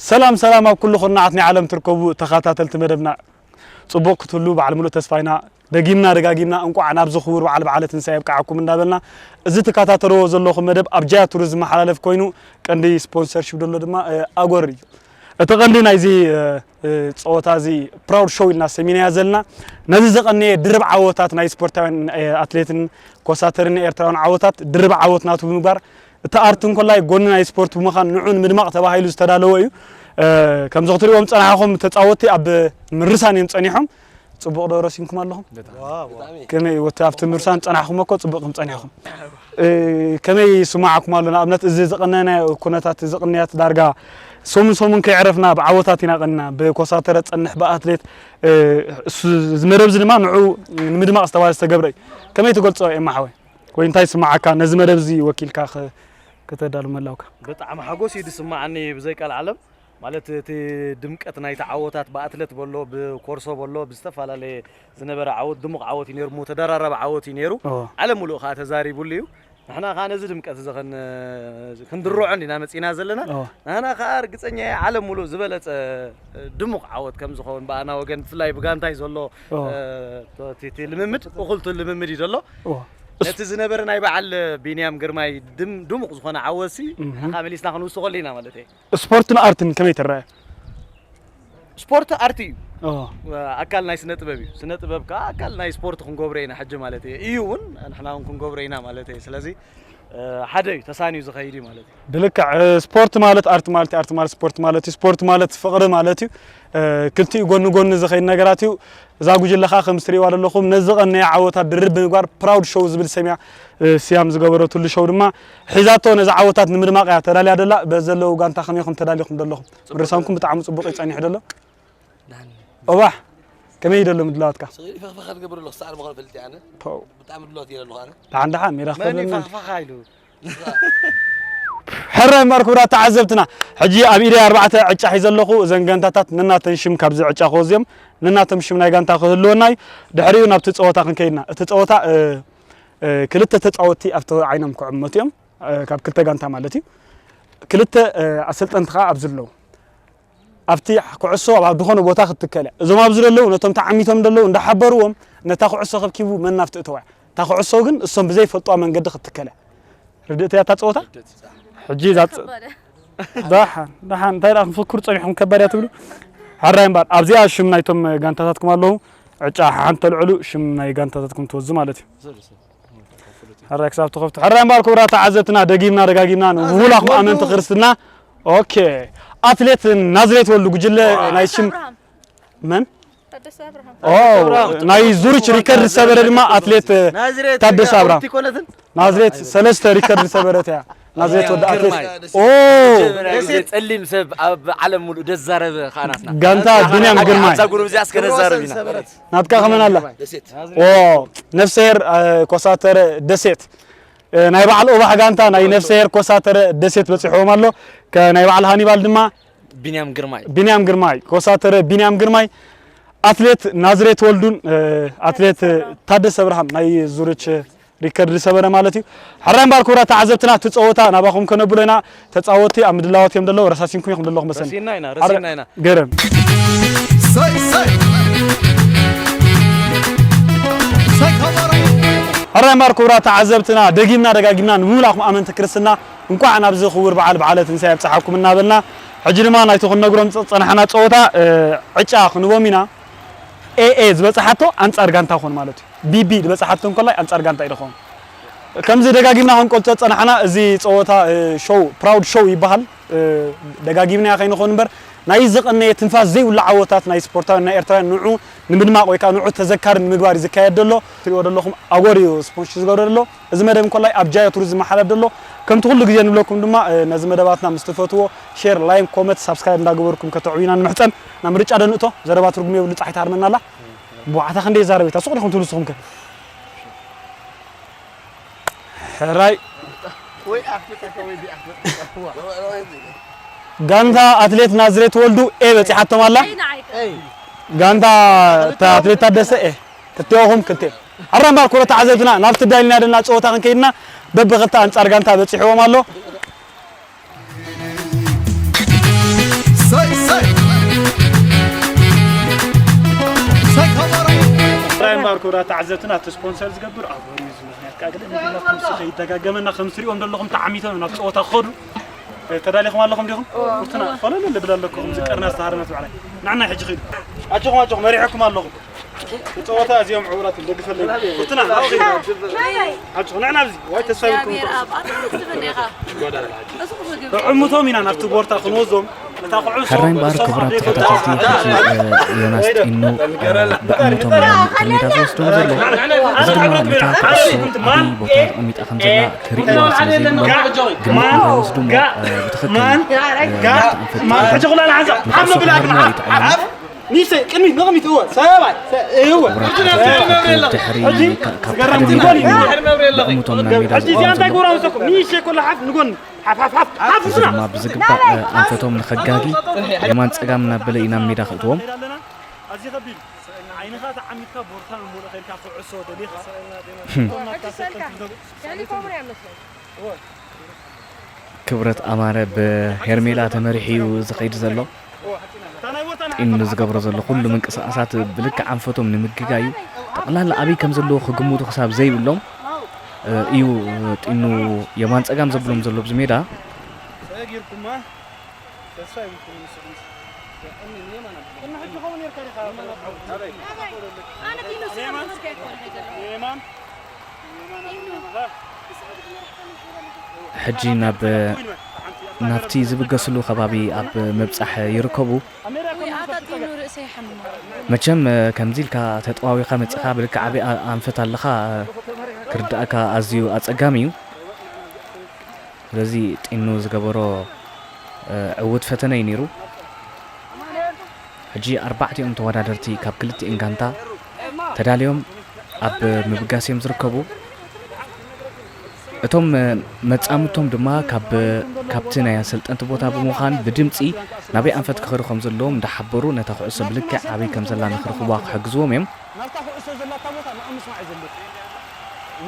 ሰላም ሰላም ኣብ ኩሉ ኩርናዓት ናይ ዓለም ትርከቡ ተኸታተልቲ መደብና፣ ጽቡቕ ክትህሉ በዓል ሙሉእ ተስፋ ኢና። ደጊምና ደጋጊምና እንቋዕ ናብዚ ክቡር በዓል በዓለ ትንሳኤ የብቅዓኩም እንዳበልና፣ እዚ ትከታተልዎ ዘለኹም መደብ ኣብ ጃያ ቱር ዝመሓላለፍ ኮይኑ፣ ቀንዲ ስፖንሰርሺፕ ደሎ ድማ ኣጎር እዩ። እቲ ቀንዲ ናይዚ ጸወታ እዚ ፕራውድ ሾው ኢልና ሰሚናያ ዘለና፣ ነዚ ዘቐነየ ድርብ ዓወታት ናይ ስፖርታውያን ኣትሌትን ኮሳተርን ኤርትራውያን ዓወታት ድርብ ዓወት ናቱ ብምግባር፣ እቲ ኣርት እንኮላይ ጎኒ ናይ ስፖርት ብምዃን ንዑ ንምድማቕ ተባሂሉ ዝተዳለወ እዩ። ከምዚ ክትሪእዎም ጸናሕኹም ተጻወትቲ ኣብ ምርሳን እዮም ጸኒሖም። ጽቡቕ ዶ ረሲንኩም ኣለኹም? ከመይ ወቲ ኣብቲ ምርሳን ጸናሕኹም እኮ ጽቡቕ ከም ጸኒሕኹም። ከመይ ይስማዓኩም ኣሎ? ንኣብነት እዚ ዝቐነናዮ ኩነታት እዚ ቅንያት ዳርጋ ሰሙን ሰሙን ከይዕረፍና ብዓወታት ኢና ቀኒና። ብኮሳተረ ጸንሕ ብኣትሌት፣ እዚ መደብ እዚ ድማ ንዑ ንምድማቕ ዝተባህለ ዝተገብረ እዩ። ከመይ ትገልጾ ኤማ ሓወይ? ወይ እንታይ ይስምዓካ ነዚ መደብ እዚ ወኪልካ ከተዳሉ ምህላውካ? ብጣዕሚ ሓጎስ እዩ ዝስምዓኒ ብዘይ ቃል ዓለም። ማለት እቲ ድምቀት ናይቲ ዓወታት ብኣትለት በሎ፣ ብኮርሶ በሎ፣ ብዝተፈላለየ ዝነበረ ዓወት ድሙቕ ዓወት እዩ ነይሩ፣ እሞ ተደራራቢ ዓወት እዩ ነይሩ። ዓለም ሙሉእ ከዓ ተዛሪቡሉ እዩ። ንሕና ከዓ ነዚ ድምቀት እዚ ክንድርዖ እንዲና መፂና ዘለና። ንሕና ከዓ ርግፀኛ እየ ዓለም ሙሉእ ዝበለፀ ድሙቕ ዓወት ከም ዝኸውን ብኣና ወገን ብፍላይ ብጋንታይ ዘሎ እቲ ልምምድ እኹልቱ ልምምድ እዩ ዘሎ። ነቲ ዝነበረ ናይ በዓል ቢንያም ግርማይ ድሙቕ ዝኾነ ዓወትሲ ንሕና ከዓ መሊስና ክንውስኸሉ ኢና ማለት እየ። ስፖርትን ኣርትን ከመይ ትረኣዮ? ስፖርት ኣርቲ እዩ። ኣካል ናይ ስነ ጥበብ እዩ። ስነ ጥበብ ከዓ ኣካል ናይ ስፖርት ክንገብሮ ኢና ሕጂ ማለት እየ። እዩ እውን ንሕና እውን ክንገብሮ ኢና ማለት እየ። ስለዚ ሓደ እዩ ተሳንዩ ዝኸይድ እዩ ማለት እዩ። ብልክዕ ስፖርት ማለት ኣርት ማለት እዩ። ኣርት ማለት ስፖርት ማለት እዩ። ስፖርት ማለት ፍቕሪ ማለት እዩ። ክልቲኡ ጎኒ ጎኒ ዝኸይድ ነገራት እዩ። እዛ ጉጅለ ከዓ ከም ትሪእዋ ዘለኹም ነዚ ቀነየ ዓወታት ድርብ ብምግባር ፕራውድ ሾው ዝብል ሰምያ ስያም ዝገበረትሉ ሾው ድማ ሒዛቶ ነዚ ዓወታት ንምድማቕ እያ ተዳልያ ደላ። በዚ ዘለዉ ጋንታ ከመይ ኢኹም ተዳሊኹም ደለኹም? ምርሳንኩም ብጣዕሚ ጽቡቕ እዩ ጸኒሑ ደሎ። ኦባሕ ከመይ እዩ ደሎ ምድላዋትካ? ፈኽፈኽ ትገብር ኣለኹ ሳዕሪ ምዃኑ ፈልጥ ኣነ። ብጣዕሚ ድሎት ገይረ ኣለኹ ኣነ። ደሓን ደሓን ሜዳ መን ክኸብለና። ፈኽፈኻ ኢሉ? ሕራይ እምበኣር ክቡራት ተዓዘብትና፣ ሕጂ ኣብ ኢደይ ኣርባዕተ ዕጫ ሒዘ ኣለኹ። እዘን ጋንታታት ነናተን ሽም ካብዚ ዕጫ ክወዝዮም ነናቶም ሽም ናይ ጋንታ ክህልወና እዩ። ድሕሪኡ ናብቲ ጸወታ ክንከይድና። እቲ ጸወታ ክልተ ተጻወትቲ ኣብቲ ዓይኖም ክዕመቱ እዮም። ካብ ክልተ ጋንታ ማለት እዩ። ክልተ ኣሰልጠንቲ ከዓ ኣብዚ ኣለዉ። ኣብቲ ኩዕሶ ኣብ ዝኾነ ቦታ ክትከለ እዞም ኣብዚ ዘለዉ ነቶም ተዓሚቶም ዘለዉ እንዳሓበርዎም ነታ ኩዕሶ ከብኪቡ መን ናብቲ እተዋ እታ ኩዕሶ ግን እሶም ብዘይፈልጥዋ መንገዲ ክትከለ ርድእቲ እያ እታ ፀወታ። ሕጂ እዛ ፅ- ደሓን ደሓን እንታይ ደኣ ክንፍክሩ ፀኒሕኩም ከባድ እያ ትብሉ። ሕራይ እምበኣር ኣብዚኣ ሽም ናይቶም ጋንታታትኩም ኣለዉ። ዕጫ ሓሓን ተልዕሉ ሽም ናይ ጋንታታትኩም ትወዙ ማለት እዩ። ሕራይ ክሳብ ትኸፍቱ። ሕራይ እምበኣር ክቡራት ተዓዘብትና፣ ደጊምና ደጋጊምና ንምውላኹም ኣመንቲ ክርስትና። ኦኬ። ኣትሌት ናዝሬት ወልዱ ጉጅለ ናይ ሽም መን? ኦ፣ ናይ ዙሪች ሪከርድ ዝሰበረ ድማ ኣትሌት ታደሰ ኣብርሃም። ናዝሬት ሰለስተ ሪከርድ ዝሰበረት እያ። ናዝሬት ወዲ ኣትሌት ኦ፣ ጸሊም ሰብ ኣብ ዓለም ሙሉእ ደዛረበ ከኣ ናትና። ጋንታ ቢንያም ግርማይ። ኣብዛ ጉሩብ እዚኣ እስከ ነዛረብ ኢና። ናትካ ከመን ኣላ? ኦ፣ ነፍሰሄር ኮሳተረ ደሴት። ናይ በዓል ኦባሕ ጋንታ ናይ ነፍሰሄር ኮሳተረ ደሴት በጺሕዎም ኣሎ። ከ ናይ በዓል ሃኒባል ድማ ቢንያም ግርማይ። ቢንያም ግርማይ፣ ኮሳተረ ቢንያም ግርማይ፣ ኣትሌት ናዝሬት ወልዱን ኣትሌት ታደሰ ኣብርሃም ናይ ዙሪች ሪከርድ ዝሰበረ ማለት እዩ። ሕራይ እምበኣር ክቡራት ተዓዘብትና እቲ ጸወታ ናባኹም ከነብሎ ኢና። ተጻወትቲ ኣብ ምድላዋት እዮም ዘለዉ። ረሳሲንኩም ኢኹም ዘለኹም መሰለኒ። ረሲና ኢና፣ ረሲና ኢና። ገረም። ሕራይ እምበኣር ክቡራት ተዓዘብትና ደጊምና ደጋጊምና ንምምላእኩም ኣመንቲ ክርስትና እንቋዕ ናብዚ ክቡር በዓል በዓለ ትንሳኤ ኣብጽሓኩም እናበልና ሕጂ ድማ ናይቲ ክንነግሮም ዝጸናሕና ጸወታ ዕጫ ክንቦም ኢና። ኤኤ ዝበጽሓቶ ኣንጻር ጋንታ ኾን ማለት እዩ። ቢቢ ዝበጽሓቶ እንኮላይ ኣንጻር ጋንታ እዩ ድኾን። ከምዚ ደጋጊምና ክንቆልጾ ጸናሕና፣ እዚ ጸወታ ሾው ፕራውድ ሾው ይበሃል። ደጋጊምና ከይንኾን እምበር ናይ ዝቐነየ ትንፋስ ዘይብሉ ዓወታት ናይ ስፖርታውያን ናይ ኤርትራውያን ንዑ ንምድማቕ ወይ ከዓ ንዑ ተዘካሪ ንምግባር እዩ ዝካየድ ዘሎ። ትሪእዎ ዘለኹም ኣጎር እዩ ስፖንሽ ዝገብረ ዘሎ። እዚ መደብ እንኮላይ ኣብ ጃዮ ቱሪዝም ዝመሓለፍ ዘሎ። ከምቲ ኩሉ ግዜ ንብለኩም ድማ ነዚ መደባትና ምስ ትፈትዎ ሼር፣ ላይክ፣ ኮመንት፣ ሳብስክራይብ እንዳገበርኩም ከተዕውዩና ንምሕጸን። ናብ ምርጫ ደንእቶ ዘረባ ትርጉም የብሉ ጻሒት ሃርመና ኣላ። ብዋዕታ ክንደይ ዛረበታ ሱቕ ዲኹም ትብሉ ንስኹም ከ? ሕራይ ጋንታ ኣትሌት ናዝሬት ወልዱ ኤ በጺሓቶም ኣላ። ጋንታ ኣትሌት ታደሰ ኤ። ክልቲኦኹም ክልተ። ኣራምባር ኩረ ተዓዘብትና ናብቲ ዳይልና ደና ጸወታ ክንከይድና በብኽልተ ኣንጻር ጋንታ በጺሕዎም ኣሎ። ማርኮ ዳ ተዓዘብትና እቲ ስፖንሰር ዝገብር ኣብ ወሪ እዚ ምኽንያት ከኣ ገለ ንግና ከምሲ ከይደጋገመና ከም ትሪኦም ዘለኹም ተዓሚቶም ናብ ጸወታ ክኸዱ ተዳሊኹም ኣለኹም ዲኹም? ቁርትና ፈለለ ልብል ኣለኩም ዝቀርና ዝተሃረመት ባዕላይ ንዓና ሕጂ ኺዱ ኣጆኹም ኣጆኹም መሪሐኩም ኣለኹም። ጸወታ እዚኦም ዕውራት እንደግፈለይ ቁርትና ናብዚ ኣጆኹም ንዕና ኣብዚ ዋይ ተስፋ ይብልኩም። ጥዕምቶም ኢና ናብቲ ቦርታ ክንወዞም። እታ ኩዕሶ ሕራይ እምበኣር ክቡራት ተኸታተልቲ፣ ሕጂ ዮናስ ጢኑ ብዕምቶም ኢና ኣብ ሜዳ ዝወስዶ ዘሎ። እዚ ድማ ነታ ኩዕሶ ኣበይ ቦታ ተቐሚጣ ከም ዘላ ክርእይዋ ስለ ዘይብሎም ግምት እንዳይወስዱ እሞ ብትኽክል ማን ማን ሕጂ ኩላ ንሓንሳ ንኩዕሶ ክሃርምዋ እዩ ተዓሊሙ። ንእሽተይ ቅድሚት ንቕድሚት እወ ሰብኣይ እወ ክቡራት ተኸታተልቲ፣ ድሕሪ ካብ ኣካዳሚ ብዕምቶም ናብ ሜዳ ሕጂ እዚኣ እንታይ ክገብራ መሰኩም ንእሽተይ ኮላ ሓፍ ንጎኒ ሓፍ ሓፍ ሓፍ ሓፍ እዚ ድማ ብዝግባእ ኣንፈቶም ንኸጋጊ የማን ጸጋም እናበለ እዩ ናብ ሜዳ ክእትዎም። ኣዚ ከቢድ ዓይንኻ ተዓሚትካ ቦርታ ምሙሉ ኸይድካ ኩዕሶ ደሊኻ ክብረት ኣማረ ብሄርሜላ ተመሪሑ እዩ ዝኸይድ ዘሎ። ጢኑ ዝገብሮ ዘሎ ኩሉ ምንቅስቓሳት ብልክዕ ኣንፈቶም ንምግጋይ እዩ። ጠቕላላ ኣበይ ከም ዘለዉ ክግምቱ ክሳብ ዘይብሎም እዩ ጢኑ የማን ጸጋም ዘብሎም ዘሎ ኣብዚ ሜዳ። ሕጂ ናብ ናብቲ ዝብገስሉ ከባቢ ኣብ ምብጻሕ ይርከቡ። መቸም ከምዚ ኢልካ ተጠዋዊኻ መጺኻ ብልክዕ ዓቢ ኣንፈት ኣለኻ ክርድኣካ ኣዝዩ ኣጸጋሚ እዩ። ስለዚ ጢኑ ዝገበሮ ዕዉት ፈተነ እዩ ነይሩ። ሕጂ ኣርባዕቲኦም ተወዳደርቲ ካብ ክልቲኤን ጋንታ ተዳልዮም ኣብ ምብጋስ እዮም ዝርከቡ። እቶም መጻምድቶም ድማ ካብ ካብቲ ናይ ኣሰልጠንቲ ቦታ ብምዃን ብድምጺ ናበይ ኣንፈት ክኸዱ ከም ዘለዎም እንዳሓበሩ ነታ ኩዕሶ ብልክዕ ኣበይ ከም ዘላ ንክረኽብዋ ክሕግዝዎም እዮም። ናብታ ኩዕሶ ዘላታ ቦታ ንኦም ምስማዕ እዩ ዘድልየካ።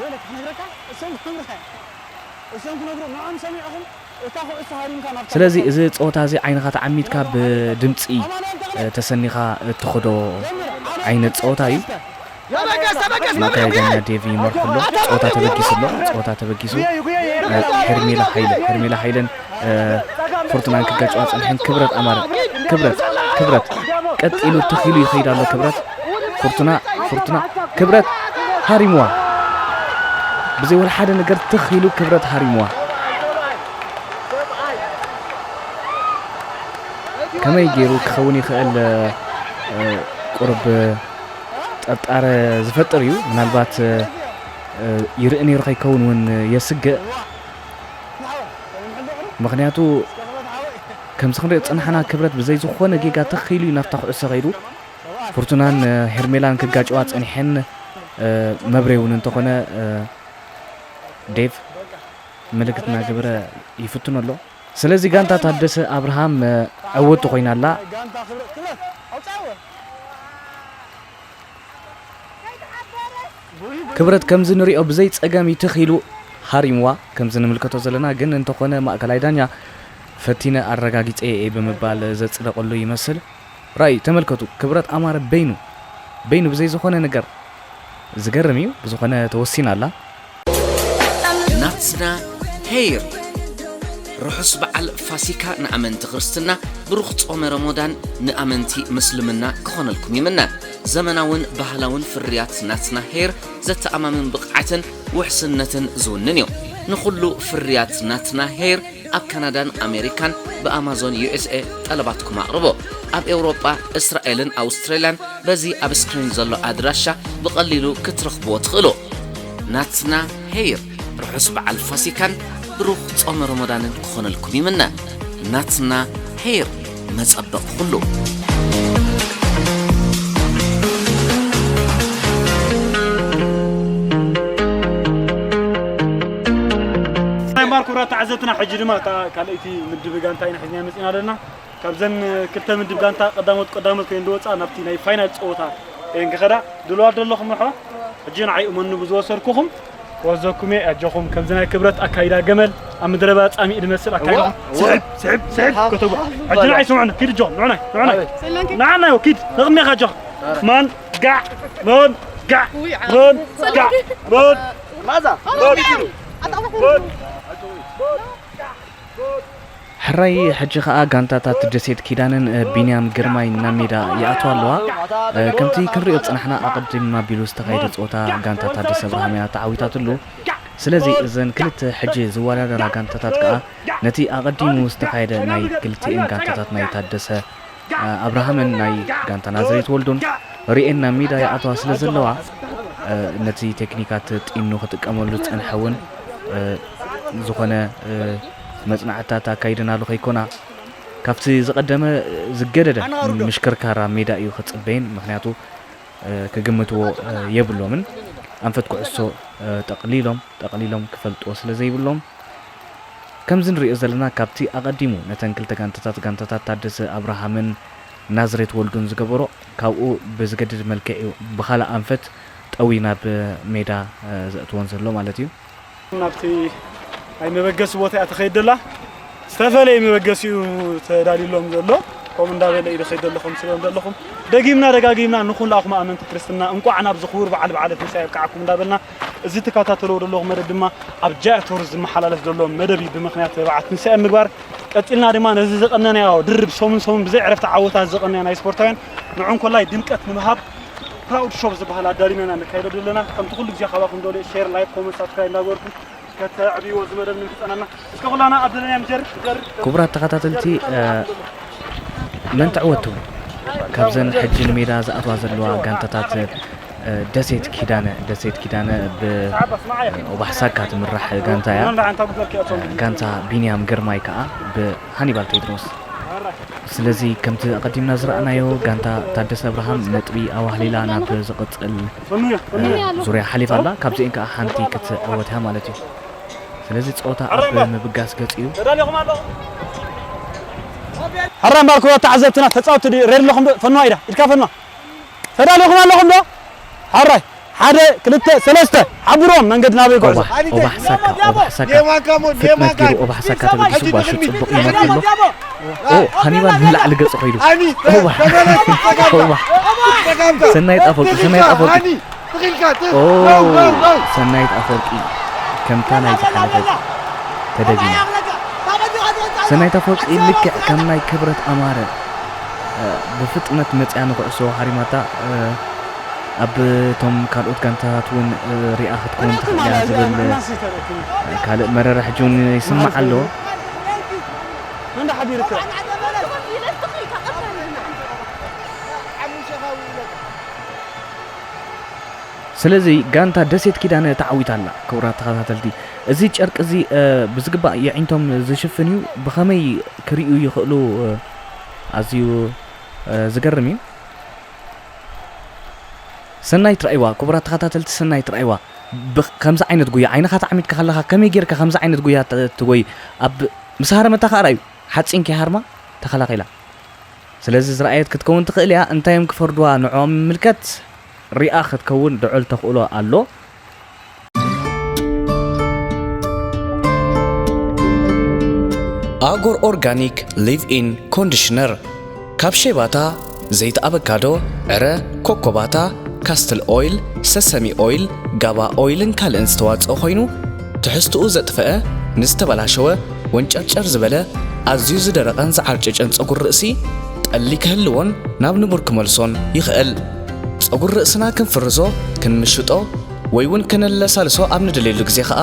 ወለ ክነግረካ እሶም ክነግረካ እሶም ክነግሩ ንኦም ሰሚዕኹም እታ ኩዕሶ ሃሪምካ ናብታ ስለዚ እዚ ጸወታ እዚ ዓይንኻ ተዓሚትካ ብድምጺ ተሰኒኻ እትኸዶ ዓይነት ጸወታ እዩ። ማእከላይ ዳኛ ዴቪ ይመርሑ ኣሎ። ጸወታ ተበጊሱ ኣሎ። ጸወታ ተበጊሱ ሄርሜላ ሃይለ ሄርሜላ ሃይለን ፉርቱናን ክጋጨዋ ጸኒሐን። ክብረት ኣማረ ክብረት ክብረት ቀጥ ኢሉ ትኽ ኢሉ ይኸይድ ኣሎ። ክብረት ፉርቱና ፉርቱና ክብረት ሃሪምዋ። ብዘይ ወላ ሓደ ነገር ትኽ ኢሉ ክብረት ሃሪምዋ። ከመይ ገይሩ ክኸውን ይኽእል? ቁርብ ጥርጣረ ዝፈጥር እዩ። ምናልባት ይርኢ ነይሩ ከይከውን እውን የስግእ። ምኽንያቱ ከምዚ ክንሪኦ ዝጸናሕና ክብረት ብዘይ ዝኾነ ጌጋ ተኺሉ እዩ ናብታ ኩዕሶ ከይዱ። ፍርቱናን ሄርሜላን ክጋጨዋ ጸኒሐን መብረይ እውን እንተኾነ ዴቭ ምልክት እናገበረ ይፍትኖ ኣሎ። ስለዚ ጋንታ ታደሰ ኣብርሃም ዕውት ኮይና ኣላ። ክብረት ከምዚ ንሪኦ ብዘይ ጸገም ይትኽ ኢሉ ሃሪምዋ። ከምዚ ንምልከቶ ዘለና ግን እንተኾነ ማእከላይ ዳኛ ፈቲነ ኣረጋጊጸ እየ ብምባል ዘጽደቐሉ ይመስል። ራእዩ ተመልከቱ፣ ክብረት ኣማረ በይኑ በይኑ ብዘይ ዝኾነ ነገር ዝገርም እዩ። ብዝኾነ ተወሲና ኣላ። ናትና ሄይር ርሑስ በዓል ፋሲካ ንኣመንቲ ክርስትና፣ ብሩኽ ጾመ ረሞዳን ንኣመንቲ ምስልምና ክኾነልኩም ይምነ። ዘመናውን ባህላውን ፍርያት ናትና ሄይር ዘተኣማምን ብቕዓትን ውሕስነትን ዝውንን እዩ። ንኹሉ ፍርያት ናትና ሄይር ኣብ ካናዳን ኣሜሪካን ብኣማዞን ዩ ኤስ ኤ ጠለባትኩም ኣቕርቦ። ኣብ ኤውሮጳ፣ እስራኤልን ኣውስትራልያን በዚ ኣብ ስክሪን ዘሎ ኣድራሻ ብቐሊሉ ክትረኽብዎ ትኽእሉ። ናትና ሄይር ርሑስ በዓል ፋሲካን ብሩኽ ጾመ ረመዳንን ክኾነልኩም ይምነ። ናትና ሄይር መጸበቕ ኩሉ። ናይ ማርኮ ብራት ተዓዘብትና፣ ሕጂ ድማ እታ ካልኣይቲ ምድብ ጋንታ ኢና ሒዝና መጺና ዘለና። ካብዘን ክልተ ምድብ ጋንታ ቀዳሞት ቀዳሞት ኮይነን ዝወጻ ናብቲ ናይ ፋይናል ጸወታ እየን ክኸዳ ድልዋት ዘለኹም ኣሕዋት። ሕጂ ንዓይ እመኑ ብዝወሰድኩኹም ክወዘኩም እየ። ኣጆኹም ከምዚ ናይ ክብረት ኣካይዳ ገመል ኣብ ምድረ በዳ ጻሚእ ዝመስል ኣካይዳ። እዋ፣ እዋ። ስሕብ፣ ስሕብ፣ ስሕብ፣ ሃፍ፣ ከተቡ። ሃፍ ሕጂ በላ። ንዓይ ስምዑኒ፣ ኪድ ኣጆኹም፣ ንዑናይ፣ ንዑናይ። ኣበይ? ንዓና እዮ፣ ኪድ፣ ንቕድሜኻ ኣጆኻ። ማን፣ ጋዕ፣ በል። ሮድ! ሮድ! ማዛ! ሮድ! ሮድ! ሕራይ ሕጂ ኸኣ ጋንታታት ደሴት ኪዳንን ቢንያም ግርማይ ናብ ሜዳ ይኣትዋ ኣለዋ። ከምቲ ክንሪኦ ዝጸናሕና ኣቐዲምና ኣቢሉ ዝተኻየደ ጸወታ ጋንታ ታደሰ ብርሃም እያ ተዓዊታትሉ። ስለዚ እዘን ክልተ ሕጂ ዝወዳደራ ጋንታታት ከኣ ነቲ ኣቐዲሙ ዝተኻየደ ናይ ክልቲኤን ጋንታታት ናይ ታደሰ ኣብርሃምን ናይ ጋንታ ናዝሬት ወልዱን ርኤን ናብ ሜዳ ይኣትዋ ስለ ዘለዋ ነቲ ቴክኒካት ጢኑ ክጥቀመሉ ዝጸንሐ እውን ዝኾነ መጽናዕትታት ኣካይደናሉ ከይኮና ካብቲ ዝቐደመ ዝገደደ ምሽክርካር ኣብ ሜዳ እዩ ክጽበይን ምክንያቱ ክግምትዎ የብሎምን። ኣንፈት ኩዕሶ ጠቕሊሎም ጠቕሊሎም ክፈልጥዎ ስለ ዘይብሎም ከምዚ ንሪኦ ዘለና ካብቲ ኣቐዲሙ ነተን ክልተ ጋንታታት ጋንታታት ታደሰ ኣብርሃምን ናዝሬት ወልዱን ዝገበሮ ካብኡ ብዝገድድ መልክዕ እዩ ብኻልእ ኣንፈት ጠዊ ናብ ሜዳ ዘእትወን ዘሎ ማለት እዩ። ናብቲ ናይ መበገሲ ቦታ እያ ትኸይድ ዘላ። ዝተፈለየ መበገሲኡ ተዳልዩሎም ዘሎ። ከምኡ እንዳበለ እዩ ዝኸይድ ዘሎ ከም ትሪኦም ዘለኹም። ደጊምና ደጋጊምና ንኹላኹም ኣመንቲ ክርስትና እንቋዕ ናብዚ ክቡር በዓል በዓለ ትንሳኤ የብቅዓኩም እንዳበልና እዚ ትከታተልዎ ዘለኹም መደብ ድማ ኣብ ጃያ ቶርስ ዝመሓላለፍ ዘሎ መደብ እዩ። ብምኽንያት በዓል ትንሳኤ ምግባር ቀጺልና ድማ ነዚ ዘቐነናዮ ድርብ ሰሙን ሰሙን ብዘይ ዕረፍቲ ዓወታት ዘቐነናዮ ናይ ስፖርታውያን ንዑ እንኮላይ ድምቀት ንምሃብ ፕራውድ ሾፕ ዝበሃል ኣዳሊና ኢና ነካይዶ ዘለና። ከምቲ ኩሉ ግዜ ካባኹም ደልዮ ሼር፣ ላይክ፣ ኮመንት፣ ሳብስክራይብ እንዳገበርኩም ከተዕብይዎ እዚ መደብ ንምሕጸናና። እስከ ኩላና ኣብ ደለናዮ ንጀርብ፣ ንጀርብ። ክቡራት ተኸታተልቲ፣ እ፣ መን ትዕወት ትብሉ? ካብዘን ሕጂ ንሜዳ ዝኣትዋ ዘለዋ ጋንታታት፣ እ፣ ደሴት ኪዳነ፣ ደሴት ኪዳነ ብ፣ እ፣ ኦባሕሳካ ትምራሕ ጋንታ እያ። እ፣ ጋንታ ቢንያም ግርማይ ከኣ ብሃኒባል ቴድሮስ። ስለዚ ከምቲ ኣቐዲምና ዝረኣናዮ ጋንታ ታደሰ ኣብርሃም ነጥቢ ኣዋህሊላ ናብ ዝቕጽል፣ እ፣ ዙርያ ሓሊፋ ኣላ። ካብዚኤን ከኣ ሓንቲ ክትዕወት እያ ማለት እዩ። ስለዚ ጸወታ ኣብ ምብጋስ ገጽ እዩ። ሕራይ እምበኣር ክቡራት ተዓዘብትና ተጻወትቲ ድዩ ሬድ ኣለኹም ዶ? ፈንዋ ኢዳ፣ ኢድካ ፈንዋ። ተዳሊኹም ኣለኹም ዶ? ሕራይ ሓደ ክልተ ሰለስተ ሓብሮም መንገዲ ናበይ ይጓዓዙ? ኦባሕ፣ ኦባሕ ሳካ፣ ኦባሕ ሳካ። ፍጥነት ገይሩ ኦባሕ ሳካ ተበጊሱ ጓሹ ጽቡቕ ይመርሕ ኣሎ። ኦ፣ ሃኒባል ንላዕሊ ገጹ ኸይዱ። ኦባሕ፣ ኦባሕ። ሰናይት ኣፈወርቂ፣ ሰናይት ኣፈወርቂ። ኦ፣ ሰናይት ኣፈወርቂ ከምታ ናይ ዝሓለፈት ተደጊማ። ሰናይት ኣፈወርቂ ልክዕ ከም ናይ ክብረት ኣማረ፣ እ፣ ብፍጥነት መጽያ ንኩዕሶ ሃሪማታ፣ እ፣ ኣብ እቶም ካልኦት ጋንታታት እውን፣ እ፣ ሪኣ ክትከውን ትኽእል እያ ዝብል፣ እ፣ ካልእ መረረ ሕጂ እውን ይስማዕ ኣሎ። ስለዚ ጋንታ ደሴት ኪዳነ ተዓዊታ ኣላ። ክቡራት ተኸታተልቲ፣ እዚ ጨርቂ እዚ፣ እ፣ ብዝግባእ የዒንቶም ዝሽፍን እዩ። ብኸመይ ክርእዩ ይኽእሉ፣ እ፣ ኣዝዩ፣ እ፣ ዝገርም እዩ። ሰናይ ትረኣይዋ፣ ክቡራት ተኸታተልቲ፣ ሰናይ ትረኣይዋ። ብ-፣ ከምዚ ዓይነት ጉያ፣ ዓይንኻ ተዓሚትካ ከለኻ ከመይ ጌርካ ከምዚ ዓይነት ጉያ ት-፣ ትጎይ? ኣብ፣ ምስ ሃረመታ ከኣ ርኣዩ፣ ሓጺን ከይሃርማ ተኸላኺላ። ስለዚ ዝረኣየት ክትከውን ትኽእል እያ። እንታይ እዮም ክፈርድዋ ንዕኦም ይምልከት። ሪኣ ክትከውን ድዑል ተኽእሎ ኣሎ። ኣጎር ኦርጋኒክ ሊቭ ኢን ኮንዲሽነር ካብ ሼባታ፣ ዘይቲ ኣበካዶ፣ ዕረ፣ ኮኮባታ፣ ካስትል ኦይል፣ ሰሰሚ ኦይል፣ ጋባ ኦይልን ካልእን ዝተዋጽኦ ኮይኑ፣ ትሕዝትኡ ዘጥፈአ፣ ንዝተበላሸወ፣ ወንጨርጨር ዝበለ፣ ኣዝዩ ዝደረቐን ዝዓርጨጨን ጸጉሪ ርእሲ ጠሊ ክህልዎን ናብ ንቡር ክመልሶን ይኽእል። ጸጉሪ ርእስና ክንፍርዞ፣ ክንምሽጦ፣ ወይ እውን ከነለሳልሶ ኣብ ንደልየሉ ግዜ ኸኣ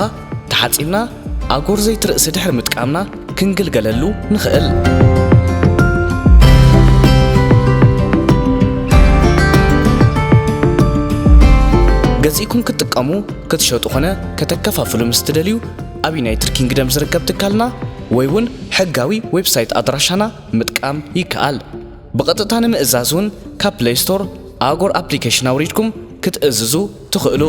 ተሓጺብና ኣጎር ዘይቲ ርእሲ ድሕሪ ምጥቃምና ክንግልገለሉ ንኽእል። ገዚእኩም ክትጥቀሙ፣ ክትሸጡ ኾነ ከተከፋፍሉ ምስ ትደልዩ፣ ኣብ ዩናይትድ ኪንግደም ዝርከብ ትካልና ወይ እውን ሕጋዊ ዌብሳይት ኣድራሻና ምጥቃም ይከኣል። ብቐጥታ ንምእዛዝ እውን ካብ ፕለይ ስቶር ኣጎር ኣፕሊኬሽን ኣውሪድኩም ክትእዝዙ ትኽእሉ።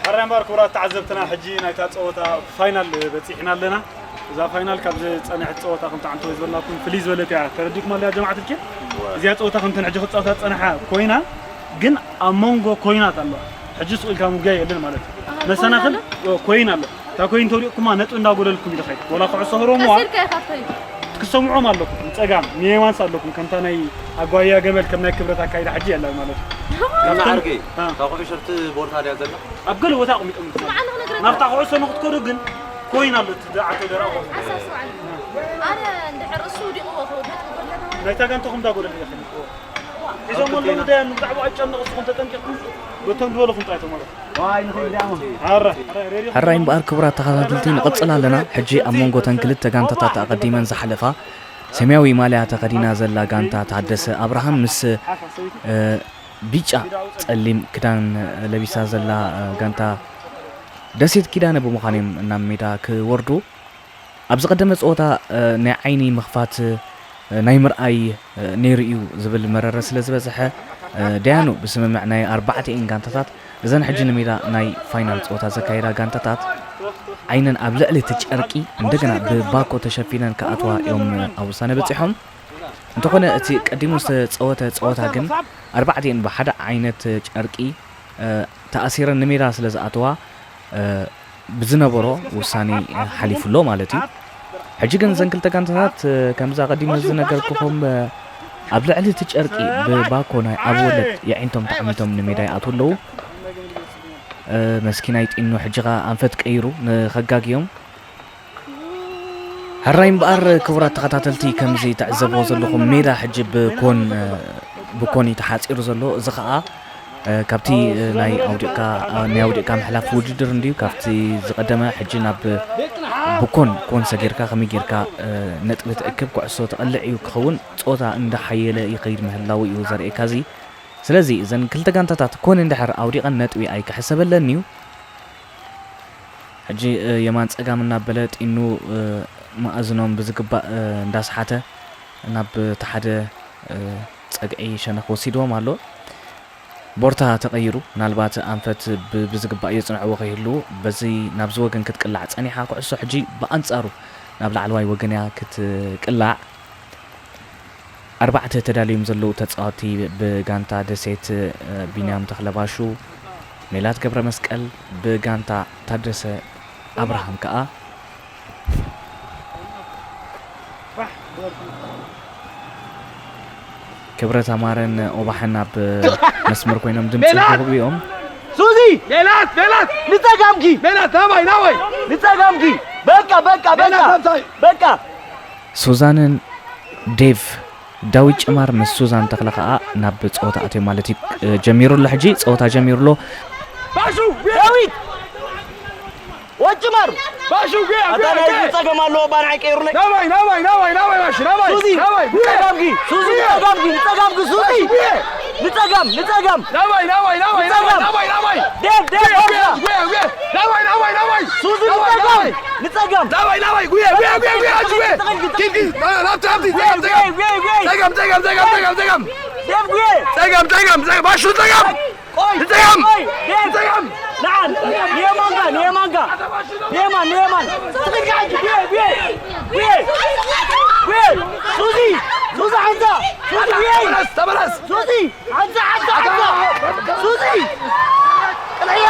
ሕራይ እምበኣር ክቡራት ተዓዘብትና፣ ሕጂ ናይታ ጸወታ ፋይናል በጺሕና ኣለና። እዛ ፋይናል ካብ ዝጸንሐት ጸወታ ከምቲ ዓንተወይ ዝበልናኩም ፍልይ ዝበለት እያ። ተረዲእኩም ኣለያ ጀማዓት ልኪ? እዚኣ ጸወታ ከምተን ሕጂ ክጻወታ ዝጸንሓ ኮይና፣ ግን ኣብ መንጎ ኮይናት ኣሎ። ሕጂ ስቕ ኢልካ ምጉያይ የለን ማለት እዩ። መሰናኽል ኮይን ኣሎ። እታ ኮይን ተውዲቕኩማ ነጥቢ እንዳጎደልኩም እዩ ዝኸይድ። ወላ ኩዕሶ ህሮምዋ ክትሰምዖም ኣለኩም። ንጸጋም ንየማንስ ኣለኩም። ከምታ ናይ ኣጓያ ገመል ከም ናይ ክብረት ኣካይዳ ሕጂ የለን ማለት እዩ። ካብተን ዓርከይ፣ ካብ ኩዕሾ ኣብቲ ቦታ ድያ ዘላ? ኣብ ገለ ቦታ ኣቕሚጦም ናብታ ኩዕሶ ንክትከዱ ግን ኮይን ኣሎ። እቲ ደዓተ ደራ ኣነ እንድሕር እሱ ውዲቕዎ ናይታ ጋንታኹም እንዳጎደል ኢኻ። ሒዞም ኣለዉ። ደ ብዛዕባ ኣይጨነቕ። እስኹም ተጠንቂቕኩም በቶም ዝበለኹም ጥራይ ተመለሱ። ሕራይ እምበኣር ክቡራት ተኸታተልቲ ንቐጽል ኣለና። ሕጂ ኣብ መንጎ ተን ክልተ ጋንታታት ኣቐዲመን ዝሓለፋ ሰማያዊ ማልያ ተኸዲና ዘላ ጋንታ ታደሰ ኣብርሃም ምስ ቢጫ ጸሊም ክዳን ለቢሳ ዘላ ጋንታ ደሴት ኪዳነ ብምዃን እዮም ናብ ሜዳ ክወርዱ። ኣብ ዝቐደመ ጸወታ ናይ ዓይኒ ምኽፋት ናይ ምርኣይ ነይሩ እዩ ዝብል መረረ ስለ ዝበዝሐ ደያኑ ብስምምዕ ናይ ኣርባዕቲኤን ጋንታታት እዘን ሕጂ ንሜዳ ናይ ፋይናል ጸወታ ዘካየዳ ጋንታታት ዓይነን ኣብ ልዕሊ እቲ ጨርቂ እንደገና ብባኮ ተሸፊነን ክኣትዋ እዮም ኣብ ውሳነ በጺሖም። እንተኾነ እቲ ቀዲሙ ዝተጸወተ ጸወታ ግን ኣርባዕቲኤን ብሓደ ዓይነት ጨርቂ ተኣሲረን ንሜዳ ስለ ዝኣተዋ ብዝነበሮ ውሳኔ ሓሊፉ ኣሎ ማለት እዩ። ሕጂ ግን እዘን ክልተ ጋንታታት ከምዛ ቀዲመ ዝነገርኩኹም ኣብ ልዕሊ እቲ ጨርቂ ብባኮ ናይ ኣብ ወለድ የዒንቶም ተዓሚቶም ንሜዳ ይኣትዉ ኣለዉ። መስኪናይ ጢኑ ሕጂ ኸኣ ኣንፈት ቀይሩ ንኸጋግዮም። ሕራይ እምበኣር ክቡራት ተኸታተልቲ ከምዚ ትዕዘብዎ ዘለኹም ሜዳ ሕጂ ብኮን ብኮን እዩ ተሓጺሩ ዘሎ። እዚ ኸኣ ካብቲ ናይ ኣውዲቕካ ናይ ኣውዲቕካ ምሕላፍ ውድድር እንድዩ ካብቲ ዝቐደመ ሕጂ ናብ ብኮን ኮን ሰጊርካ ከመይ ጌርካ ነጥቢ ትእክብ ኩዕሶ ተቐልዕ እዩ ክኸውን። ጾታ እንዳሓየለ ይኸይድ ምህላው እዩ ዘርእየካ እዚ። ስለዚ እዘን ክልተ ጋንታታት ኮን እንድሕር ኣውዲቐን ነጥቢ ኣይክሕሰበለን እዩ። ሕጂ የማን ጸጋም እናበለ ጢኑ መኣዝኖም ብዝግባእ እንዳስሓተ ናብ እቲ ሓደ ጸግዒ ሸነኽ ወሲድዎም ኣሎ። ቦርታ ተቐይሩ፣ ምናልባት ኣንፈት ብ- ብዝግባእ የጽንዕዎ ከይህልዉ በዚ ናብዚ ወገን ክትቅላዕ ጸኒሓ። ኩዕሶ ሕጂ ብኣንጻሩ ናብ ላዕለዋይ ወገን እያ ክትቅላዕ። ኣርባዕተ ተዳልዮም ዘለዉ ተጻወትቲ ብጋንታ ደሴት ቢንያም ተኽለባሹ፣ ሜላት ገብረ መስቀል፣ ብጋንታ ታደሰ ኣብርሃም ከኣ ክብረት ኣማረን ኦባሕን ኣብ መስመር ኮይኖም ድምፂ ሜላት! ክህቡ እዮም። ሱዚ! ሜላት! ሜላት! ንጸጋምኪ! ሜላት! ናባይ! ናባይ! ንጸጋምኪ! በቃ! በቃ! በቃ! ሜላት! ናብታይ! በቃ! ሱዛንን ዴቭ ዳዊት ጭማር ምስ ሱዛን ተኽለ ከኣ ናብ ጸወታ ኣትዮም ማለት እዩ። ጀሚሩ ኣሎ፣ ሕጂ ጸወታ ጀሚሩ ኣሎ። ባሹ! ዳዊት! ወጭማር! ባሹ! ጉያ! ኣታ ጉያ! ናይ ጉያ! ጸገም ኣለዎ፣ እባ ንዓይ ቀይሩለይ። ናባይ፣ ናባይ፣ ናባይ፣ ናባይ፣ ባሹ፣ ናባይ! ሱዚ! ናባይ! ጉያ! ንጸጋምኪ! ሱዚ! ጉያ! ንጸጋምኪ! ንጸጋምኪ! ሱዚ! ጉያ! ንጸጋም! ንጸጋም! ናባይ፣ ናባይ፣ ናባይ፣ ናባይ፣ ንጸጋም! ናባይ፣ ናባይ! ዴቭ፣ ዴቭ፣ ጉያ! ዴቭ! ጉያ! ጉያ! ናባይ፣ ናባይ፣ ናባይ! ሱዚ! ናባይ፣ ንጸጋም! ናባይ! ንጸጋም! ናባይ፣ ናባይ! ጉያ! ጉያ! ጉያ! ጉያ! ኣጁ ጉያ! ኪድ፣ ኪድ! ናብቲ፣ ናብቲ! ጉያ! ጸጋም፣ ጸጋም! ጉያ! ጉያ! ጉያ! ጸጋም፣ ጸጋም፣ ጸጋም፣ ጸጋም! ጸጋም! ዴቭ፣ ጉያ! ጸጋም፣ ጸጋም፣ ጸጋም! ባሹ ጸጋም! ቆይ! ንጸጋም! ቆይ! ዴቭ! ንጸጋም! ንዓል! ንየማንካ! ንየማንካ! ንየማን! ንየማን! ትኽክል! ጉየ! ጉየ! ጉየ! ጉየ! ሱዚ! ሱዚ ሓንሳ! ሱዚ! ጉየ! ተመለስ! ተመለስ! ሱዚ! ሓንሳ! ሓንሳ! ሓንሳ! ሱዚ! ቅልዕያ!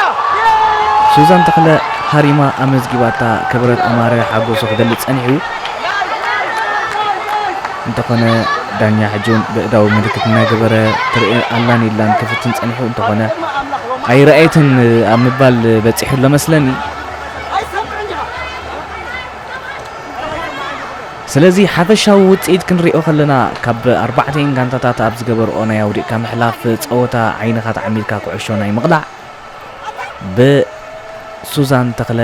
ሱዛን ተኽለ ሃሪማ ኣመዝጊባታ ክብረት ኣማረ ሓጎሱ ክገልጽ ጸኒሑ። እንተኾነ ዳኛ ሕጂ እውን ብእዳው ምልክት እናገበረ ትርኢ ኣላን ኢላን ክፍትን ጸኒሑ። እንተኾነ ኣይረኣየትን ኣብ ምባል በጺሑ ኣሎ መስለኒ። ስለዚ ሓፈሻዊ ውጽኢት ክንሪኦ ከለና ካብ ኣርባዕተን ጋንታታት ኣብ ዝገበርኦ ናይ ኣውዲቕካ ምሕላፍ ጸወታ ዓይንኻ ተዓሚርካ ኩዕሾ ናይ ምቕላዕ ብሱዛን ተኽለ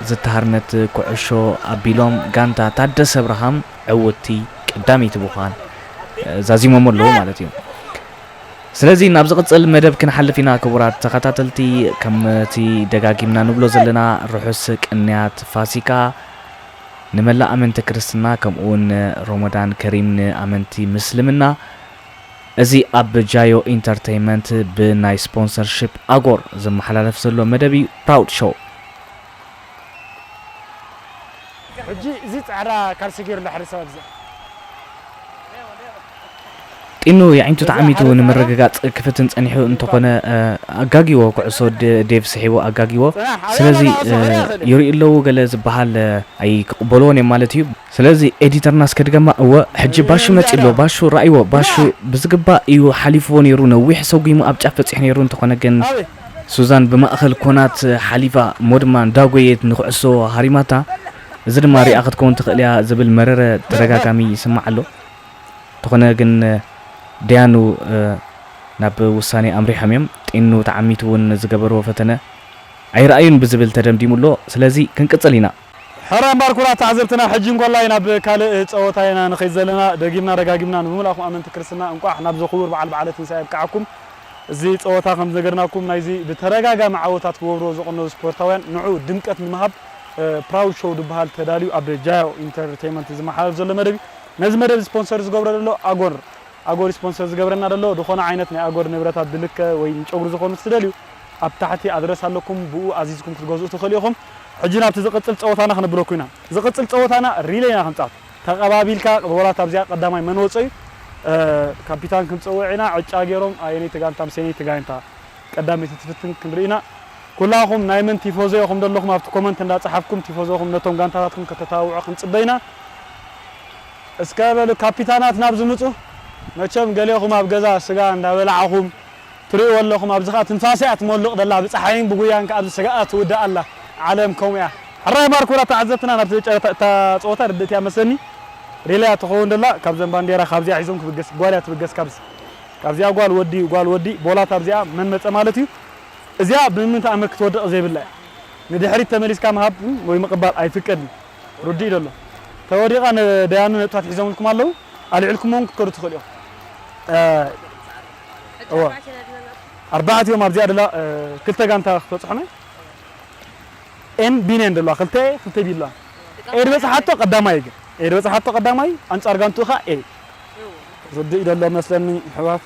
ዝተሃርመት ኩዕሾ ኣቢሎም ጋንታ ታደሰ ኣብርሃም ዕውትቲ ቀዳመይቲ ብምዃን ዛዚሞም ኣለዉ ማለት እዩ። ስለዚ ናብ ዝቕጽል መደብ ክንሓልፍ ኢና ክቡራት ተኸታተልቲ። ከምቲ ደጋጊምና ንብሎ ዘለና ርሑስ ቅንያት ፋሲካ ንመላእ ኣመንቲ ክርስትና ከምኡ እውን ሮመዳን ከሪም ንኣመንቲ ምስልምና። እዚ ኣብ ጃዮ ኢንተርተይንመንት ብናይ ስፖንሰርሺፕ ኣጎር ዝመሓላለፍ ዘሎ መደብ እዩ። ፕራውድ ሾው። ሕጂ እዚ ጻዕዳ ካልሲ ገይሩ ኣሎ ሓደ ሰብ ኣብዚ። ጢኑ የዒንቱ ተዓሚቱ ንምርግጋጽ ክፍትን ጸኒሑ እንተኾነ፣ እ፣ ኣጋጊዎ፣ ኩዕሶ ደ-፣ ዴቭ ስሒቡ ኣጋጊዎ። ስለዚ፣ እ፣ ይርኢ ኣለዉ ገለ ዝበሃል፣ እ፣ ኣይክቕበልዎን እዮም ማለት እዩ። ስለዚ ኤዲተርና እስከ ድገማ። እወ፣ ሕጂ ባሹ መጺ ኣሎ። ባሹ ረኣይዎ። ባሹ ብዝግባእ እዩ ሓሊፍዎ ነይሩ። ነዊሕ ሰጒሙ ኣብ ጫፍ በጺሑ ነይሩ። እንተኾነ ግን ሱዛን ብማእከል ኮናት ሓሊፋ፣ እሞ ድማ እንዳጎየት ንኩዕሶ ሃሪማታ። እዚ ድማ ሪኣ ክትከውን ትኽእል እያ ዝብል መረረ ተደጋጋሚ ይስማዕ ኣሎ። እንተኾነ ግን ደያኑ፣ እ፣ ናብ ውሳኔ ኣምሪሖም እዮም። ጢኑ ተዓሚቱ እውን ዝገበርዎ ፈተነ ኣይረኣዩን ብዝብል ተደምዲሙ ኣሎ። ስለዚ ክንቅጽል ኢና። ሕራይ እምበኣር ክቡራት ተዓዘብትና፣ ሕጂ እንኮላይ ናብ ካልእ ጸወታ ኢና ንኸይድ ዘለና። ደጊምና ደጋጊምና ንብምላኹም ኣመንቲ ክርስትና እንቋዕ ናብዚ ክቡር በዓል በዓለ ትንሳኤ ኣብቅዓኩም። እዚ ጸወታ ከም ዝነገርናኩም ናይዚ ብተደጋጋሚ ዓወታት ክገብርዎ ዝቐነዩ ስፖርታውያን ንዑ ድምቀት ንምሃብ፣ እ፣ ፕራውድ ሾው ዝበሃል ተዳልዩ ኣብ ጃዮ ኢንተርቴይመንት ዝመሓላለፍ ዘሎ መደብ እዩ። ነዚ መደብ ስፖንሰር ዝገብሮ ዘሎ ኣጎር፣ ኣጎር ስፖንሰር ዝገብረና ዘሎ ዝኾነ ዓይነት ናይ ኣጎር ንብረታት ብልከ ወይ ንጨጉሪ ዝኾኑ ምስ ትደልዩ ኣብ ታሕቲ ኣድረስ ኣለኩም፣ ብኡ ኣዚዝኩም ክትገዝኡ ትኽእሉ ኢኹም። ሕጂ ናብቲ ዝቕጽል ጸወታና ክነብለኩም ኢና። ዝቕጽል ጸወታና ሪሌ ኢና ክንጻወት። ተቐባቢልካ ወላ ኣብዚኣ ቀዳማይ መን ወጾ እዩ፣ እ፣ ካፒታን ክንጸውዕ ኢና። ዕጫ ገይሮም ኣየነይቲ ጋንታ ምስ ኣየነይቲ ጋንታ ቀዳመይቲ ትፍትን ክንርኢ ኢና። ኩላኹም ናይ መን ቲፎዞ ኢኹም ዘለኹም ኣብቲ ኮመንት እንዳጸሓፍኩም ቲፎዞኹም ነቶም ጋንታታትኩም ከተተባብዑ ክንጽበ ኢና። እስከ በሉ ካፒታናት ናብዚ ምጹ። መቸም ገሌኹም ኣብ ገዛ ስጋ እንዳበላዕኹም ትርእይዎ ኣለኹም። ኣብዚ ኸኣ ትንፋሰ እያ ትሞልቕ ደላ። ብጸሓይን ብጉያን ከኣ ኣብዚ ስጋ እያ ትውዳእ ኣላ። ዓለም ከምኡ እያ። ሕራይ እምበኣር ክቡራት ተዓዘብትና ናብቲ ጨረታ፣ እታ ጸወታ ርድእቲ እያ መስለኒ። ሪለያ ትኸውን ደላ ካብዘን ባንዴራ ካብዚኣ ሒዞም ክብገስ፣ ጓል እያ ትብገስ ካብዚ። ካብዚኣ ጓል ወዲ፣ ጓል ወዲ፣ ቦላት ኣብዚኣ መን መጸ ማለት እዩ። እዚኣ ብምንታይ ኣመር ክትወድቕ ዘይብላ እያ። ንድሕሪት ተመሊስካ ምሃብ ወይ ምቕባል ኣይፍቀድን። ርዱእ እዩ ደሎ። ተወዲቓ ንደያኑ ነጥብታት ሒዞምልኩም ኣለዉ። ኣልዒልኩምዎም ክትከዱ ትኽእሉ ኢኹም። እ፣ እወ። ኣርባዕተ እዮም ኣብዚኣ ደላ፣ እ፣ ክልተ ጋንታ ክበጽሑና። ኤን ቢን እየን ደለዋ። ክልተ ኤ፣ ክልተ ቢ ኣለዋ። ኤ ድበጽሓቶ ቀዳማይ ግን። ኤ ድበጽሓቶ ቀዳማይ፣ ኣንጻር ጋንትኡ ኸኣ ኤ። ርዱእ እዩ ደሎ መስለኒ፣ ኣሕዋት።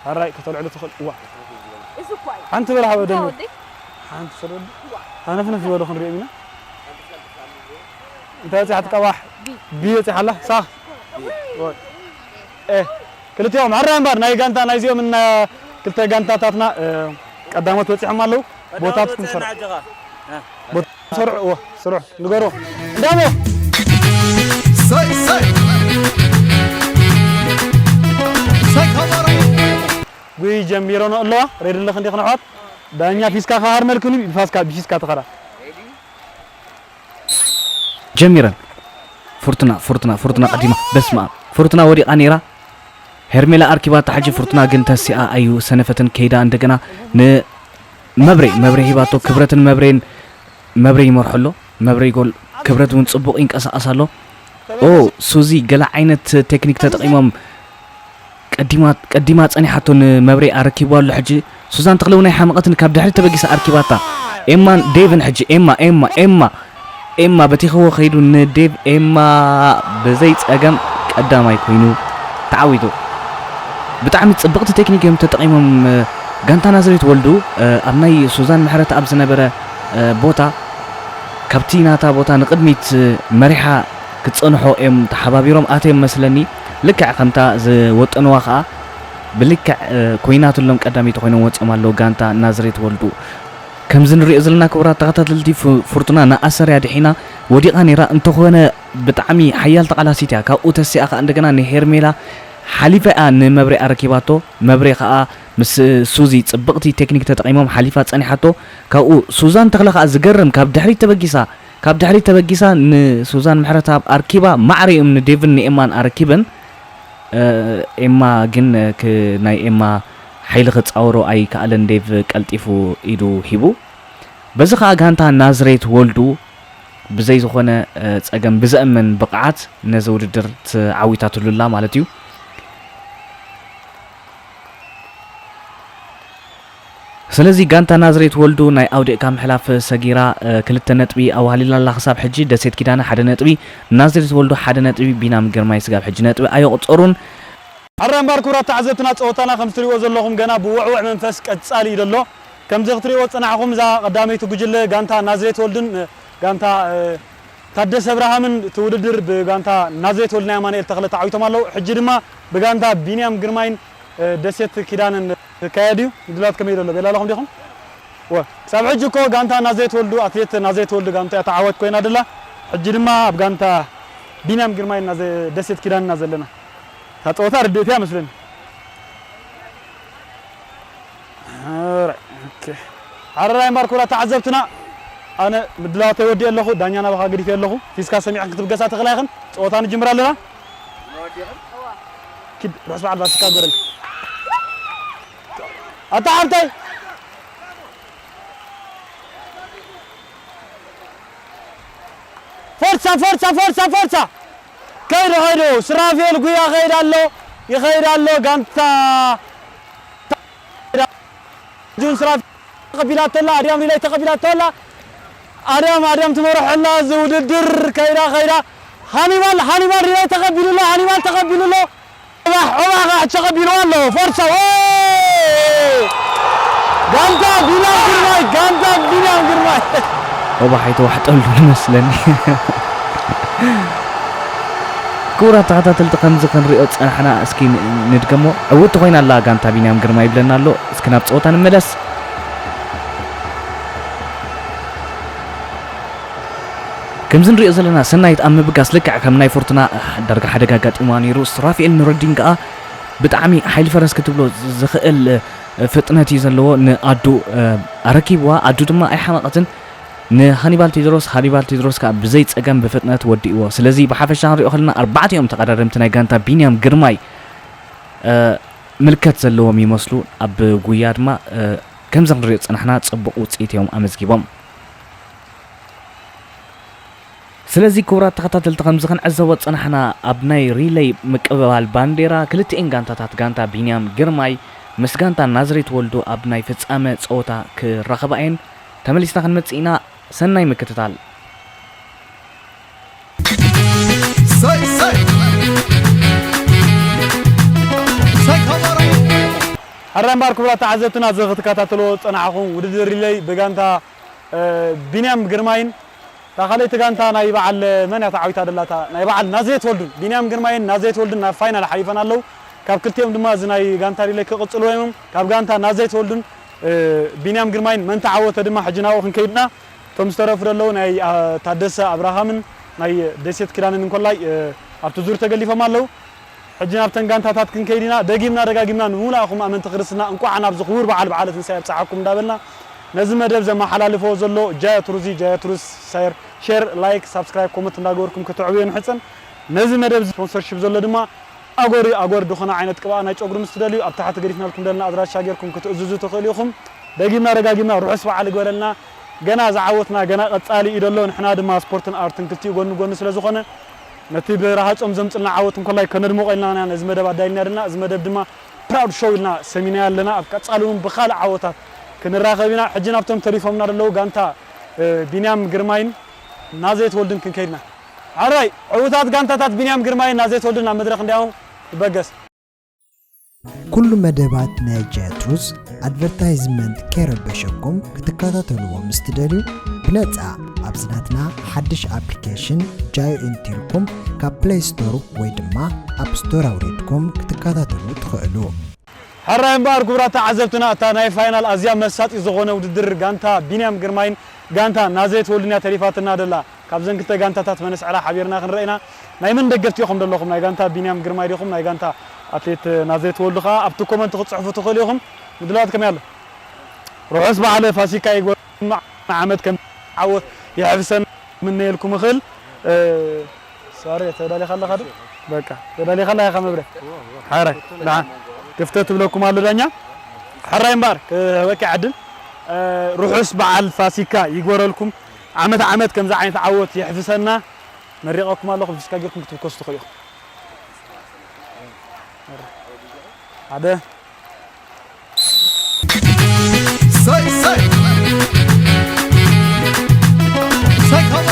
ሕራይ ከተልዕሉ ትኽእል። እዋ። ሓንቲ በል ሓወ ደሞ። ሓንቲ ሰደዱ። ሃነፍነፍ ዝበሉ ክንሪኦም ኢና። እንታይ በጺሓ ትቀባሕ? ቢ በጺሓ ኣላ። ሳኽ። ኤ። ክልቲኦም ሕራይ እምበኣር ናይ ጋንታ ናይዚኦም እና ክልተ ጋንታታትና፣ እ፣ ቀዳሞት በጺሖም ኣለዉ። ቦታትኩም ስርሑ። ቦታ ስርሑ፣ እወ፣ ስርሑ። ንገርዎ። እንዳሞ። ሰይ፣ ሰይ። ሰይ፣ ከበሮ። ጉይ ጀሚሮኖ ኣለዋ። ሬድ ኣለኽ እንዲኽ ንኣሕዋት። ዳኛ ፊስካ ክሃርመልክን እዩ። ፋስካ፣ ብፊስካ ተኸራ። ጀሚረን። ፍርቱና፣ ፍርቱና፣ ፍርቱና ቀዲማ። በስመ ኣብ። ፍርቱና ወዲቓ ነይራ። ሄርሜላ ኣርኪባታ ሕጂ ፍርቱና ግን ተሲኣ ኣዩ ሰነፈትን ከይዳ እንደገና ንመብሬ፣ መብሬ ሂባቶ ክብረትን መብሬን፣ መብሬ ይመርሖ ኣሎ። መብሬ ጎል ክብረት እውን ጽቡቕ ይንቀሳቐስ ኣሎ። ኦ፣ ሱዚ ገለ ዓይነት ቴክኒክ ተጠቒሞም ቀዲማ፣ ቀዲማ ጸኒሓቶ ንመብሬ ኣረኪብዋ ኣሎ። ሕጂ ሱዛን ተኽለ እውን ኣይሓመቐትን፣ ካብ ድሕሪት ተበጊሳ ኣርኪባታ። ኤማን ዴቭን ሕጂ፣ ኤማ፣ ኤማ፣ ኤማ፣ ኤማ በቲኽዎ ከይዱ ንዴቭ፣ ኤማ ብዘይ ጸገም ቀዳማይ ኮይኑ ተዓዊቱ። ብጣዕሚ ጽብቕቲ ቴክኒክ እዮም ተጠቒሞም። ጋንታ ናዝሬት ወልዱ፣ ኣብ ናይ ሱዛን ምሕረት ኣብ ዝነበረ ቦታ፣ ካብቲ ናታ ቦታ ንቕድሚት መሪሓ ክትጸንሖ እዮም ተሓባቢሮም ኣትዮም መስለኒ። ልክዕ ከምታ ዝወጠንዋ ኸኣ ብልክዕ፣ እ፣ ኮይናትሎም ቀዳመይቲ ኮይኖም ወጺኦም ኣለዉ ጋንታ ናዝሬት ወልዱ። ከምዚ ንሪኦ ዘለና ክቡራት ተኸታተልቲ ፉ-፣ ፍርቱና ንኣሰር እያ ድሒና ወዲቓ ነይራ። እንተኾነ ብጣዕሚ ሓያል ተቓላሲት እያ። ካብኡ ተሲኣ ኸኣ እንደገና ንሄርሜላ ሓሊፋ እያ ንመብሬ ኣረኪባቶ። መብሬ ኸኣ ምስ ሱዚ ጽብቕቲ ቴክኒክ ተጠቒሞም ሓሊፋ ጸኒሓቶ። ካብኡ ሱዛን ተኽለ ኸኣ ዝገርም ካብ ድሕሪት ተበጊሳ ካብ ድሕሪት ተበጊሳ ንሱዛን ምሕረተኣብ ኣርኪባ ማዕረ እዮም ንዴቭን ንኤማን ኣረኪበን። እ፣ ኤማ ግን ክ-፣ ናይ ኤማ ሓይሊ ክጻወሮ ኣይከኣለን። ዴቭ ቀልጢፉ ኢዱ ሂቡ። በዚ ኸኣ ጋንታ ናዝሬት ወልዱ ብዘይ ዝኾነ፣ እ፣ ጸገም ብዘእመን ብቕዓት ነዚ ውድድር ተዓዊታትሉ ኣላ ማለት እዩ። ስለዚ ጋንታ ናዝሬት ወልዱ ናይ ኣውዲቕካ ምሕላፍ ሰጊራ፣ እ፣ ክልተ ነጥቢ ኣዋህሊላ ኣላ ክሳብ ሕጂ። ደሴት ኪዳነ ሓደ ነጥቢ፣ ናዝሬት ወልዱ ሓደ ነጥቢ፣ ቢናም ግርማይ ስጋብ ሕጂ ነጥቢ ኣየቑጸሩን። ሕራይ እምበኣር ክቡራት ተዓዘብትና ጸወታና ከም እትሪእዎ ዘለኹም ገና ብውዕውዕ መንፈስ ቀጻሊ እዩ ዘሎ። ከምዚ ክትሪእዎ ዝጸናሕኹም እዛ ቀዳመይቲ ጉጅለ ጋንታ ናዝሬት ወልድን፣ እ፣ ጋንታ፣ እ፣ ታደሰ ኣብርሃምን እቲ ውድድር ብጋንታ ናዝሬት ወልድ ናይ ኣማኑኤል ተኽለ ተዓዊቶም ኣለዉ። ሕጂ ድማ ብጋንታ ቢንያም ግርማይን ደሴት ኪዳንን ዝካየድ እዩ። ምድላዋት ከመይ ዘሎ ቤላ ኣለኹም ዲኹም? ወ ክሳብ ሕጂ እኮ ጋንታ ናዘይ ተወልዱ ኣትሌት ናዘይ ተወልዱ ጋንታ እያ ተዓዋት ኮይና ደላ። ሕጂ ድማ ኣብ ጋንታ ቢንያም ግርማይን ናዘ ደሴት ኪዳንና ዘለና እታ ፀወታ ርድእት እያ መስለኒ። ኣራይ፣ ኦኬ። ሓረራይ እምበር ኩብራት ተዓዘብትና፣ ኣነ ምድላዋተይ ወዲእ ኣለኹ፣ ዳኛ ናባኻ ገዲፈ ኣለኹ። ፊስካ ሰሚዕን ክትብገሳ ትኽእላ ኢኽን። ጸወታ ንጅምር ኣለና። ኪድ፣ ርሑስ በዓል ፋሲካ ግበረልካ። ኣታ ሓብተይ። ፎርሳ፣ ፎርሳ፣ ፎርሳ፣ ፎርሳ። ከይዱ፣ ከይዱ። ስራፌል ጉያ ከይድ ኣሎ፣ ይኸይድ ኣሎ። ጋንታ ጁን ስራፌል ተቐቢላቶ ኣላ፣ ኣድያም ሪላይ ተቐቢላቶ ኣላ። ኣድያም፣ ኣድያም ትመርሖ ኣላ፣ እዚ ውድድር ከይዳ፣ ከይዳ። ሃኒባል፣ ሃኒባል ሪላይ ተቐቢሉ ኣሎ፣ ሃኒባል ተቐቢሉ ኣሎ። ኦባሕ፣ ኦባሕ ተቐቢሉ ኣሎ፣ ፎርሳ፣ ኦ! ጋንታ ቢንያም ግርማይ፣ ጋንታ ቢንያም ግርማይ። ኦባሕ ኣይተዋሕጠሉ ንመስለኒ። ክቡራት ተኸታተልቲ፣ ከምዚ ክንሪኦ ዝጸናሕና፣ እስኪ ን-፣ ንድገሞ። ዕውቲ ኮይና ኣላ ጋንታ ቢንያም ግርማይ ይብለና ኣሎ። እስኪ ናብ ጸወታ ንመለስ። ከምዚ ንሪኦ ዘለና፣ ሰናይት ኣብ ምብጋስ ልክዕ ከም ናይ ፎርቱና ዳርጋ ሓደጋ ኣጋጢምዋ ነይሩ። ሱራፊኤል ኑረዲን ከኣ ብጣዕሚ ሓይሊ ፈረስ ክትብሎ ዝኽእል ፍጥነት እዩ ዘለዎ። ንኣዱ ኣረኪብዋ፣ ኣዱ ድማ ኣይሓመቐትን። ንሃኒባል ቴድሮስ፣ ሃኒባል ቴድሮስ ከኣ ብዘይ ጸገም ብፍጥነት ወዲእዎ። ስለዚ ብሓፈሻ ክንሪኦ ከለና ኣርባዕቲኦም ተቐዳደምቲ ናይ ጋንታ ቢንያም ግርማይ፣ እ፣ ምልከት ዘለዎም ይመስሉ። ኣብ ጉያ ድማ፣ እ፣ ከምዚ ክንሪኦ ዝጸናሕና ጽቡቕ ውጽኢት እዮም ኣመዝጊቦም። ስለዚ ክቡራት ተኸታተልቲ፣ ከምዚ ክንዕዘቦ ዝጸናሕና ኣብ ናይ ሪለይ ምቅብባል ባንዴራ ክልቲኤን ጋንታታት፣ ጋንታ ቢንያም ግርማይ ምስ ጋንታ ናዝሬት ወልዱ ኣብ ናይ ፍጻመ ጸወታ ክራኸባ እየን። ተመሊስና ክንመጽእ ኢና። ሰናይ ምክትታል። ሰይ፣ ሰይ። ሰይ፣ ከበሮ። ሕራይ እምበኣር ክቡራት ተዓዘብትና፣ እዚ ክትከታተልዎ ዝጸናሕኹም ውድድር ሪለይ ብጋንታ፣ እ፣ ቢንያም ግርማይን እታ ካልኣይቲ ጋንታ ናይ በዓል መን እያ ተዓዊታ ደላታ? ናይ በዓል ናዝሬት ወልዱን። ቢንያም ግርማይን ናዝሬት ወልዱን ናብ ፋይናል ሓሊፈን ኣለዉ። ካብ ክልቲኦም ድማ እዚ ናይ ጋንታ ሪለይ ክቕጽልዎ እዮም። ካብ ጋንታ ናዝሬት ወልዱን፣ እ፣ ቢንያም ግርማይን መን ተዓወተ ድማ ሕጂ ናብኡ ክንከይድና። እቶም ዝተረፉ ዘለዉ ናይ፣ ኣ፣ ታደሰ ኣብርሃምን ናይ ደሴት ኪዳንን እንኮላይ፣ እ፣ ኣብቲ ዙር ተገሊፎም ኣለዉ። ሕጂ ናብተን ጋንታታት ክንከይድ ኢና። ደጊምና ደጋጊምና ንምሉኣኹም ኣመንቲ ክርስትና እንቋዕ ናብዚ ክቡር በዓል በዓለ ትንሳኤ ኣብጽሓኩም እንዳበልና፣ ነዚ መደብ ዘመሓላልፎ ዘሎ ጃያ ቱርዚ፣ ጃያ ቱርስ ሳየር፣ ሼር፣ ላይክ፣ ሳብስክራይብ፣ ኮመንት እንዳገበርኩም ክትዕብዮ ንሕጸን። ነዚ መደብ ስፖንሰርሺፕ ዘሎ ድማ ኣጎሪ፣ ኣጎሪ ዝኾነ ዓይነት ቅብኣ ናይ ጨጉሪ ምስ ትደልዩ ኣብ ታሕቲ ገዲፍናልኩም ዘለና ኣድራሻ ጌርኩም ክትእዝዙ ትኽእሉ ኢኹም። ደጊምና ደጋጊምና ርሑስ በዓል ይግበረልና። ገና ዝዓወትና ገና ቀጻሊ እዩ ዘሎ። ንሕና ድማ ስፖርትን ኣርትን ክልቲኡ ጎኒ ጎኒ ስለ ዝኾነ ነቲ ብረሃጾም ዘምጽልና ዓወት እንኮላይ ከነድምቖ ኢልና ኢና ነዚ መደብ ኣዳሊና ዘለና። እዚ መደብ ድማ ፕራውድ ሾው ኢልና ሰሚናዮ ኣለና። ኣብ ቀጻሊ እውን ብኻልእ ዓወታት ክንራኸብ ኢና። ሕጂ ናብቶም ተሪፎምና ዘለዉ ጋንታ፣ እ፣ ቢንያም ግርማይን ናዝሬት ወልድን ክንከይድና። ኣራይ ዕዉታት ጋንታታት ቢንያም ግርማይን ናዝሬት ወልድን ናብ መድረኽ እንዲያውም ይበገስ። ኩሉ መደባት ናይ ጃትሩስ ኣድቨርታይዝመንት ከይረበሸኩም ክትከታተልዎ ምስ ትደልዩ፣ ብነጻ ኣብዚ ናትና ሓድሽ ኣፕሊኬሽን ጃዮ ኢንቲልኩም ካብ ፕለይ ስቶር ወይ ድማ ኣፕ ስቶር ኣውሪድኩም ክትከታተሉ ትኽእሉ። ሕራይ እምበኣር ክቡራት ተዓዘብትና፣ እታ ናይ ፋይናል ኣዝያ መሳጢ ዝኾነ ውድድር ጋንታ ቢንያም ግርማይን ጋንታ ናዝሬት ወልድን እያ ተሪፋትና ደላ። ካብዘን ክልተ ጋንታታት መን ስዕራ ሓቢርና ክንርኢ ኢና። ናይ መን ደገፍቲ ኢኹም ደለኹም? ናይ ጋንታ ቢንያም ግርማይ ዲኹም ናይ ጋንታ ኣትሌት ናዝሬት ወልዱ? ከኣ ኣብቲ ኮመንት ክትጽሕፉ ትኽእሉ ኢኹም። ምድላዋት ከመይ ኣሎ? ርሑስ በዓል ፋሲካ ይግበረልና። ዓመት ከም ዓወት የሕፍሰና ምነየልኩም እኽእል። እ፣ ሳሬ ተዳሊኻ ኣለኻ ዶ? በቃ ተዳሊኻ ኣለኻ ኢኻ መብረ። ሓራይ ደሓን ክፍተት ትብለኩም ኣሎ ዳኛ። ሕራይ እምበኣር ክህበኪ ዕድል። እ፣ ርሑስ በዓል ፋሲካ ይግበረልኩም። ዓመት ዓመት ከምዚ ዓይነት ዓወት የሕፍሰና። መሪቐኩም ኣለኹ፣ ፊስካ ጌርኩም ክትብከሱ ትኽእሉ ኢኹም። ሓደ። ሰይ፣ ሰይ። ሰይ፣